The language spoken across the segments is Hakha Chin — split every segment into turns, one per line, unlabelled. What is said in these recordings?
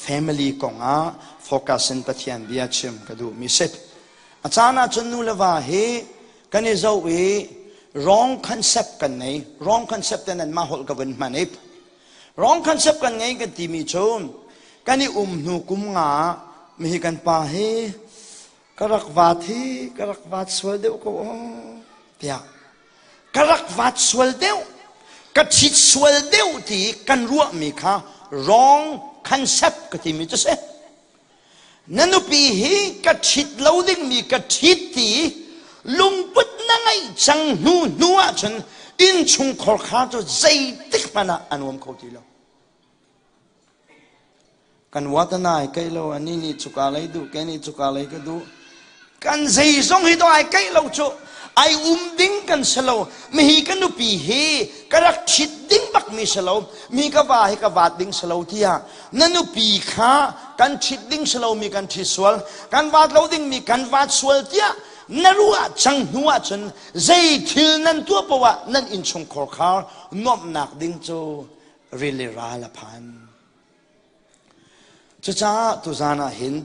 family kongah focus in Pathian bia chim ka duhmi si. A caan ahcun nu le va hi kan i zoh i wrong concept kan ngei. Wrong concept te nan mah holh ka vun hman i wrong concept kan ngei kan timi cu kan i um hnu kum nga mihi kan pa hi ka rak vaat hi ka rak vaat sual deuh ko aw tiah ka rak vaat sual deuh ka ṭhit sual deuh ti kan ruahmi kha wrong concept ka timi cu si na nupi hi ka ṭhit lo dingmi ka ṭhit ti lungput na ngeih cang hnu hnu ahcun innchungkhar kha cu zeitik hmanh ah a nuam kho ti lo Kan watana ai keih lo, ani nih cuka lei duh, kei nih cuka lei ka duh. Kan zeizong hi to ai keih lo cu. Ai um ding kan si lo. Mihi ka nupi hi ka rak ṭhit ding bak mi si lo. Mi ka va hi ka vaat ding si lo tiah na nupi kha kan ṭhit ding si lo mi kan ṭhit sual, kan vaat lo ding mi kan vaat sual tiah na ruah cang hnu ahcun zei thil nan tuah poah ah nan innchungkhar khar nuamhnak ding cu rili ral a phan. Cucaah tuzan ah hin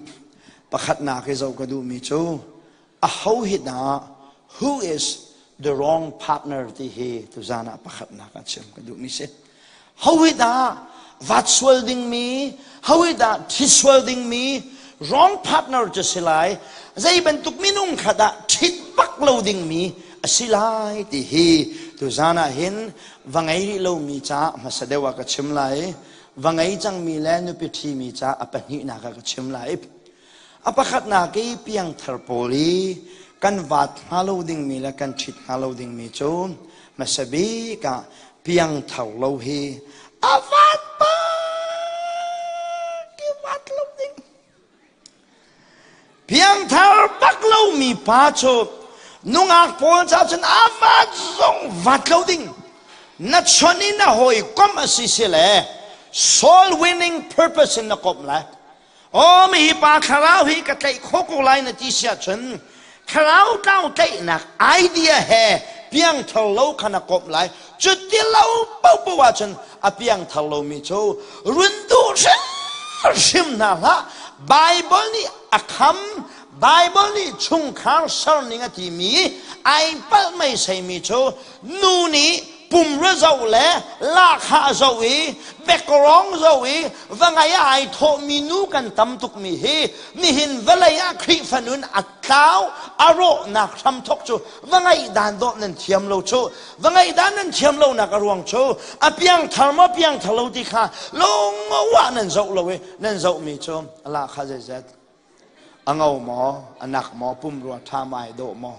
pakhatnak i zoh ka duhmi cu aho hi dah who is the wrong partner ti hi tuzan ah pakhatnak ah chim ka duhmi si. Ho hi dah vat sual dingmi, ho hi dah thi sual dingmi wrong partner cu si lai, zei bantuk minung kha dah ṭhit bak lo dingmi a si lai ti hi tuzan ah hin va ngei rih lomi caah hmasa deuh ah ka chim lai va ngei cangmi le nupi ṭhimi caah a pahnihnak ah ka chim lai a pakhatnak i piangthar pawl i kan vaat hnga lo dingmi le kan ṭhit hnga lo dingmi cu hmasa bik ah piangthar lo hi a vaat bak i vaat lo ding Piangthar bak lomi pa cu nungak pawl ca cun a vat zong vat lo ding. Na chon in a hawikom a si si le soul winning purpose in na komh lai. Aw mi hi pa thlarau hi ka tlaih kho ko lai na ti si ahcun thlarau tlau tlaihnak idea he piangthar lo kha na komh lai. Cuti lo paohpaoh ahcun a piangthar lomi cu run duh hrimhrim hna hlah. Baibal nih a kham, Baibal nih chungkhar serning a timi ai palh meiseimi cu nu nih pumrua zoh le lahkhah zoh i bekrong zoh i va ngai ah ai thawhmi nu kan tam tukmi hi nihin vawlei ah Khrihfa nun a tlau a rawhnak hramthok cu va ngaih dan dawh nan thiam lo cu va ngaih dan nan thiam lo nak a ruang cu a piangthar maw piangthar lo ti kha lung ah nan zoh lo i nan zohmi cu a kha zeizat a ngo maw a nak maw pumrua ṭha ma ai dawh maw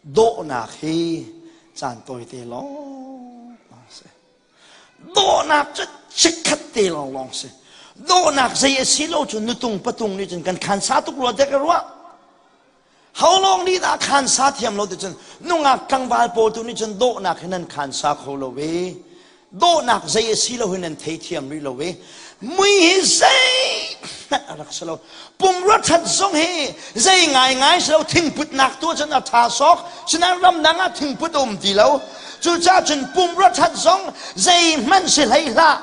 dawhnak hi caan tawite lawng si dawhnak cu chikkhat te lawng lawng si dawhnak zei a si lo cu nutung patung nih cun kan khan sa tuk rua te ka ruah Holong nih dah khansa thiam lo ticun nungak tlangval pawl tu nih cun dawhnak hi nan khansa kho lo i dawhnak zei a si lo hi nan thei thiam rih lo i mui hi zei hmanh a rak si lo pumrua that zong hi zei ngaingai si lo thingputnak tu cun a tha sawk sinain ramdang ah thingput um ti lo cucaah cun pumrua that zong zei hmanh si hlei hlah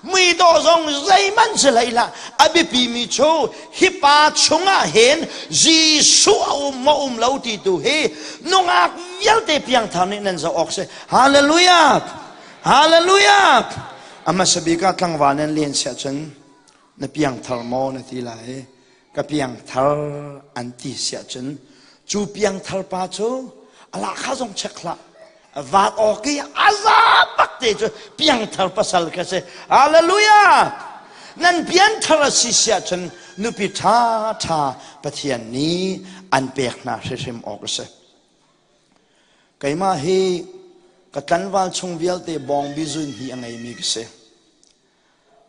muidawh zong zeihmanh si hlei hlah a biapi mi cu hi pa chungah hin Jesuh a um maw um lo ti tu hi nungak vialte piangthar nih nan zoh awk si hallelujah hallelujah a hmasa bik ah tlangval nan len siah cun na piangthar maw na ti lai ka piangthar an ti siah cun cu piangthar pa cu a lahkhah zong check hlah vaat awk i a za bak te cu piangthar pasal ka si hallelujah nan pianthar a si siah cun nupi ṭha ṭha Pathian nih an pek hna hrimhrim awk a si keimah hi ka tlanval chung vialte bawngbi zun hi a ngeimi ka si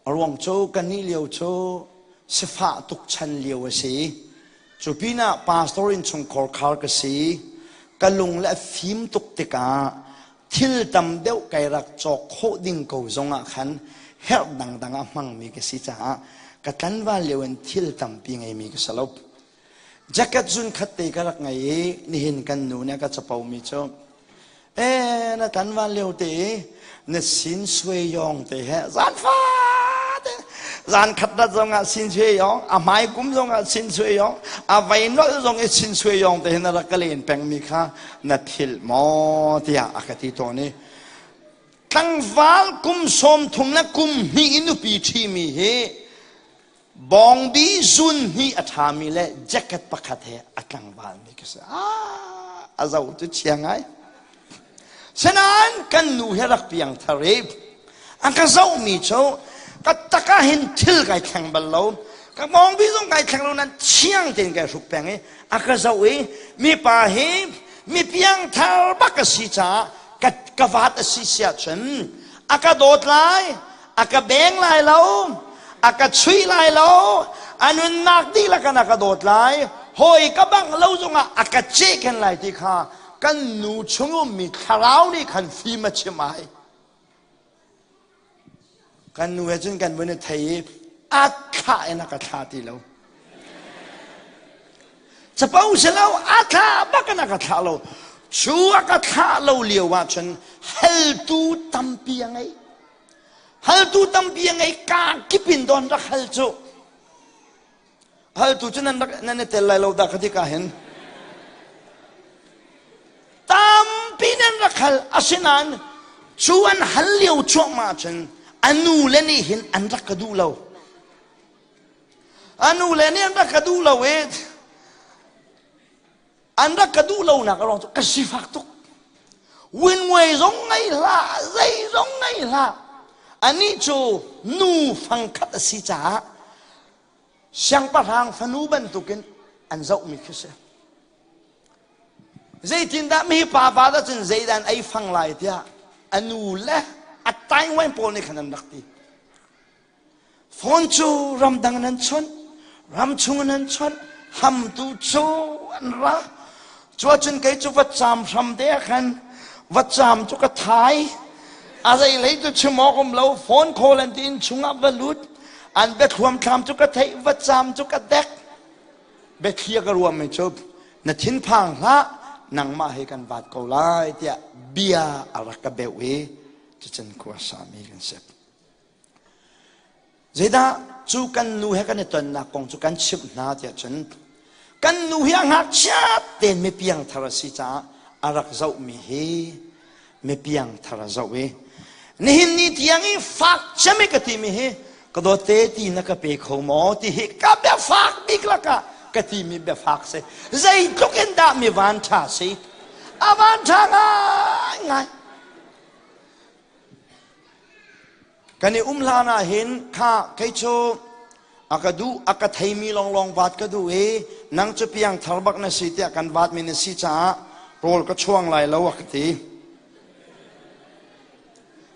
A ruang cu kannih lio cu sifah tuk chan lio a si. Cu pinah pastor innchungkhar khar ka si. Ka lung le a fim tuk tikah thil tam deuh kai rak cawk khawh ding ko zongah khan herh dangdang a hmangmi ka si caah ka tlanval lio in thil tampi ngeimi ka si lo. Jacket zun khat te ka rak ngei i nihin kan nu nih a ka capo mi cu e na tlanval lio te i na sin suai yong te he zan fate. Zan khat rat zong ah sin sui yong, a hmai kum zong ah sin sui yong, a vei nolh zong i sin sui yong te hin a rak ka len pengmi kha na philh maw tiah a ka ti tawn i tlangval kum 30 le kum hnih i nupi ṭhimi hi bawngbi zun hnih a ṭhami le jacket pakhat he a tlangvalmi ka si. Ah, a zo cu chia ngai. Sinain kan nu he rak piang thar i a ka zohmi cu ka tak ah hin thil kai thleng bal lo. Ka bawngbi zong kai thleng lo nan thiang tein kai hruk peng i a ka zoh i mipa hi mi piangthar bak a si caah ka, ka vat a si siah cun a ka dawt lai a ka beng lai lo a ka chuih lai lo a nunnak dihlak in a ka dawt lai hawi ka bangh lo zongah a ka cehken lai ti kha kan nu chung ummi thlarau nih khan fim a chim ai kan nu he cun kan vun i thei i a thlah in a ka thlah ti lo capo si lo a thlah bak in a ka thlah lo cu a ka thlah lo lio ah cun haltu tampi a ngei haltu tampi a ngei ka kip in don rak hal cu haltu cu nan rak nan i tel lai lo dah ka ti ka hin tampi nan rak hal asinain cu an hal lio cuahmah cun a nu le nih hin an rak ka duh lo a nu le nih an rak ka duh lo i an rak ka duh lonak a ruang cu ka sifak tuk winway zong ngei hlah zei zong ngei hlah anih cu nu fangkhat a si caah siangpahrang fanu bantukin an zohmi khi si zeitindah mi pa pa dah cun zeidan ei fang lai tiah a nu le a taingwain pawl nih khan an rak ti Phone cu ramdang nan chawnh, ramchung nan chawnh, hamtu cu an ra. Cu ahcun kei cu va caam hram te ah khan va caam cu ka thai. A zei lei cu chim awk um lo, phone call an ti inn chungah va lut. An biathluam thlam cu ka theih, va caam cu ka dek. Biathli a ka ruahmi cu na thinphang hlah, nangmah he kan vaat ko lai tiah bia a rak ka beuh i cucun khua sami kan si. Zeidah cu kan nu he kan i tonnak kong cu kan chimh hna tiah cun kan nu hi a ngakchia tein mi piangthar a si caah a rak zohmi hi mi piangthar a zoh i nihin ni tiang i fak cem i ka timi hi ka dawtte ti na ka pe kho maw ti hi ka biafak bik lakah ka timi biafak si zeitluk in dah mi van ṭha si a van ṭha ngai ngai Kan i um hlan ah hin kha kei cu a ka duh a ka theimi lawnglawng vaat ka duh i nang cu piang thar bak na si tiah kan vaatmi na si caah rawl ka chuang lai lo a ka ti.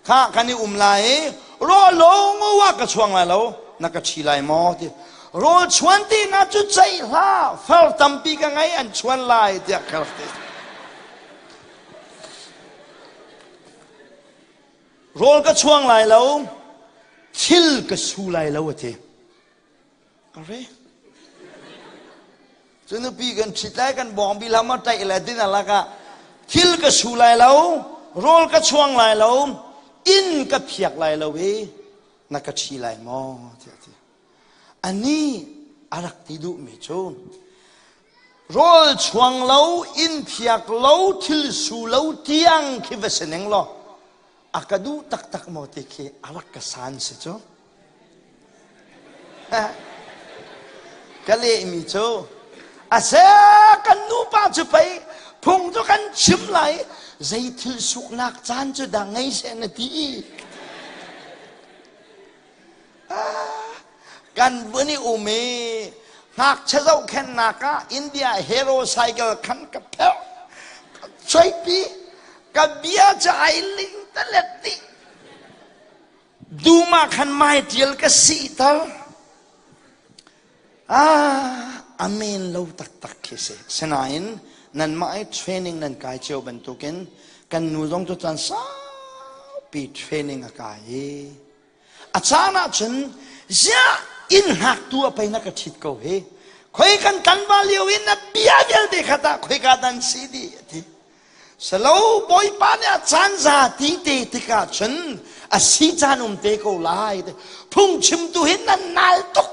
Kha kan i um lai i rawl lawng ah ka chuang lai lo na ka ṭhi lai maw ti. Rawl chuan ti na cu ceih hlah far tampi ka ngei an chuan lai tiah ka rak ti. Rawl ka chuang lai lo, thil ka su lai lo a ti. Ka re. Cu nupi kan ṭhit lai, kan bawngbi lam a ṭaih le din alak ah thil ka su lai lo, rawl ka chuang lai lo, inn ka phiak lai lo i na ka ṭhi lai maw tiah a ti. Anih a rak ti duhmi cu rawl chuang lo, inn phiak lo, thil su lo tiang khi va si ning law a ka duh taktak maw ti khi a rak ka san si cu. Ka lehmi cu a se kan nupa cu pei phung cu kan chim lai zei thil suknak caan cu dah ngei seh na ti. Kan vun i um i ngakchia zohkhenhnak ah India hero cycle khan ka pherh ka choipi ka bia cu ai ling talet dih dum ah khan mai tial ka sihter ah amen lo taktak khi si sinain nanmah i training nan kai cio bantukin kan nu zong cu caan saupi training a kai i A caan ahcun ziah inn hngaktu a pei na ka ṭhit ko hi. Khoi kan tlanval lio in na bia vialte kha tah khoika dan si dih a ti. Salo Bawipa nih a caan za ti te tikah cun A si caan um te ko lai. Phungchimtu hi nan nal tuk.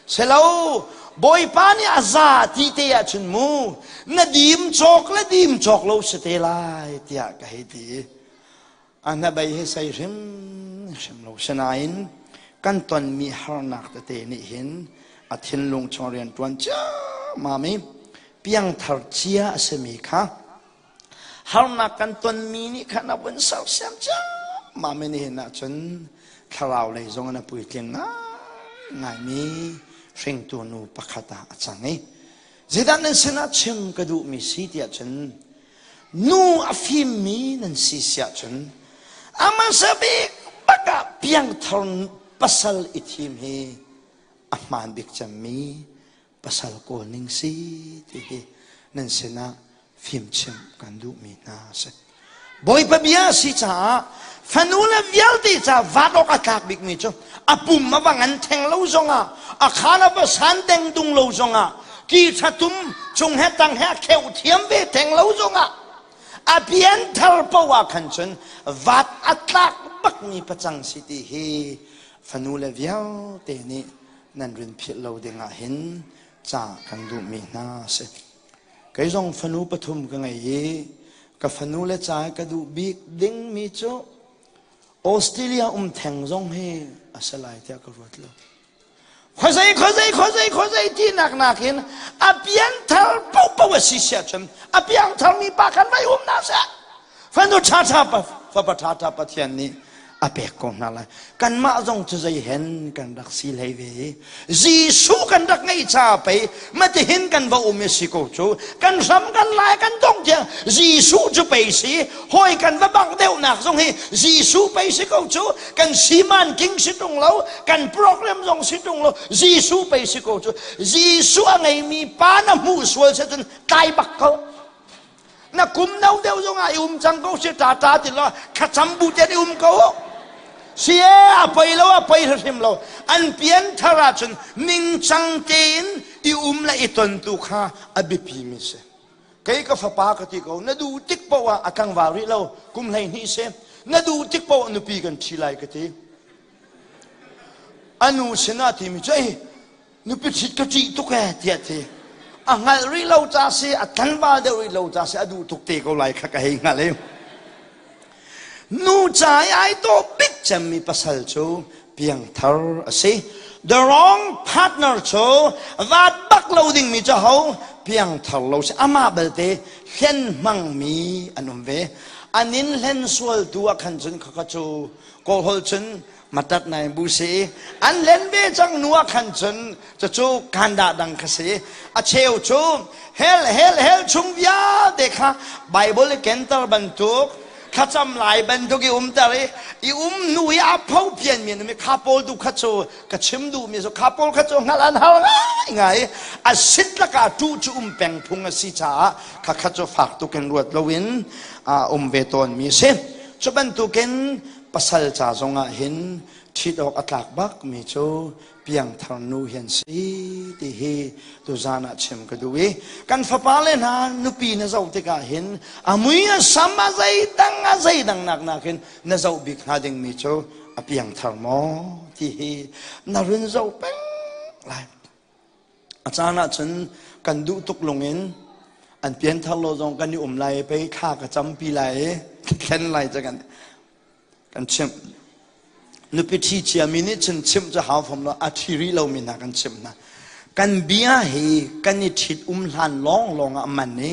Selo, Bawipa nih a za ti te ahcun mu, na dim cawk le dim cawk lo si te lai tiah ka hei ti. A hnabei hi sei hrimhrim lo. Sinain kan tonmi harnak tete nih hin a thinlung chung rianṭuan ciammam i piangthar cia a simi kha harnak kan tonmi nih khan a vun sersiam ciammam i nihin ahcun thlarau lei zong in a puitling ngaingaimi hringtu nu pakhat ah a cang i zeidah nan sinah chim ka duhmi si tiah cun Nu a fimmi nan si siah cun a hmasa bik bak ah piangthar pasal i thim hi a hmaan bik cemmi pasal kawl ning si ti hi nan sinah fimchimh kan duhmi hna a si. Bawipa bia a si caah fanu le vialte ca vat awk a tlak bikmi cu a pum a va ngan theng lo zongah a khaan a va san deng dung lo zongah ki ṭhatum cung he tang he a kheuh thiam ve theng lo zongah a pian thar poah ah khan cun vat a tlak bakmi pacang si ti hi fanu le vialte nih nan rin philh lo dingah hin ca kan duhmi hna a si. Kei zong fanu pathum ka ngei i ka fanu le ca ka duh bik dingmi cu Australia um theng zong hi a si lai tiah ka ruat lo. Khuazei khuazei khuazei khuazei tinak nakin a pianthar paohpaoh a si siah cun a piangthar mi pa khan vai um hna seh. Fanu ṭhaṭha fapa ṭhaṭha Pathian nih a pek ko hna lai. Kanmah zong cu zei hen kan rak si hlei ve i Jesuh kan rak ngeih caah pei matihin kan va um i si ko cu kan hram kan lai kan dong tiang Jesuh cu pei si hawi kan va bangh deuhnak zong hi Jesuh pei si ko cu kan siman king si tung lo kan program zong si tung lo Jesuh pei si ko cu Jesuh a ngeimi pa na hmuh sual si cun tlai bak ko na kum no deuh zong ah i um cang ko si ta ta ti lo thlacam bu te i um ko si e a poi lo a poi hrim lo an pian thar ahcun ningcang tein i um le i ton tu kha a biapi mi si kei ka fapa ka ti ko na duh tik poah ah a tlangval rih lo kum 12 si na duh tik poah nupi kan ṭhi lai ka ti anu sinah timi cu ei nupi ṭhit ka ṭih tuk ee tiah ti a hngalh rih lo ca si a tlangval deuh rih lo ca si a duh tuk te ko lai kha ka hei hngalh i nu ca i ai dawh bik cemmi pasal cu piangthar a si. The wrong partner cu vaat bak lo dingmi cu ho piangthar lo si. Amah belte hlen hmangmi an um ve. An in hlen sual tu ah khan cun khakha cu kawlholh cun matat nai bu si an len ve cang nu ah khan cun cucu kanda dang kha si a cheu cu hell hell hell chung vialte kha bible i kenter bantuk thlacam lai bantuk i umter i i um nu i a pho pian mi mi kha pawl tu kha cu ka chim duh mi cu kha pawl kha cu hngalh an har ngai ngai a sit laka tu cu um peng phung a si caah kha kha cu fak tukin ruat loin a um ve tawn mi si cu bantukin pasal ca zongah hin ṭhit awk a tlak bak mi cu piangthar nu hi an si ti hi tuzan ah chim ka duh i kan fapa le hna nupi na zoh tikah hin a mui a sam a zeidang a zeidang nak nakin na zoh bik hnga dingmi cu a piangthar maw ti hi na run zoh peng lai. A caan ahcun kan duh tuk lungin an pianthar lo zong kan i um lai i pei thla ka campi lai i thlen lai ca kan kan chimh. Nupi ṭhi ciami nih cun chimh cu hau fam lo, a ṭhi rih lomi hna kan chimh hna. Kan bia hi kan i ṭhit um hlan lawnglawng ah a man i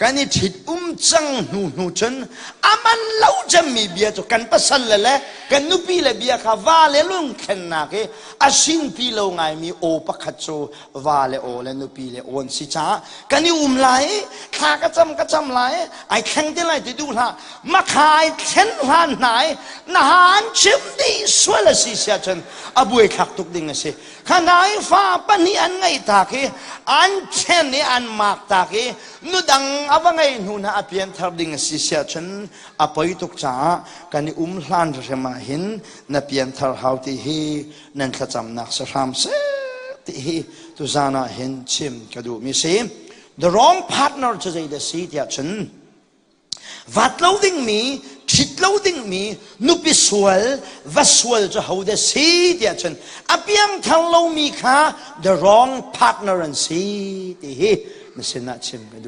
kan i ṭhit um cang hnu hnu cun a man lo cemmi bia cu kan pasal le le kan nupi le bia kha va le lungthlennak i a sinpi lo ngaimi aw pakhat cu va le aw le nupi le aw an si caah kan i um lai i thla ka cam ka cam lai ai thleng te lai ti duh hlah makha ai thlen hlan hna i na han chim dih sual a si sia cun a buaithlak tuk ding a si kha hna i fa pahnih an ngeih tak i an ṭhen i an mak tak i nudang a va ngei hnu hna a pianthar ding a si siah cun a poi tuk caah kan i um hlan hrim ah hin na pianthar hau ti hi nan thlacamnak si hram seh ti hi tuzan ah hin chim ka duhmi si. The wrong partner cu zei dah si tiah cun vat lo dingmi Ṭhit lo dingmi nupi sual, va sual cu ho dah si tiah cun a piangthar lomi kha the wrong partner an si ti hi na sinah chim ka duh.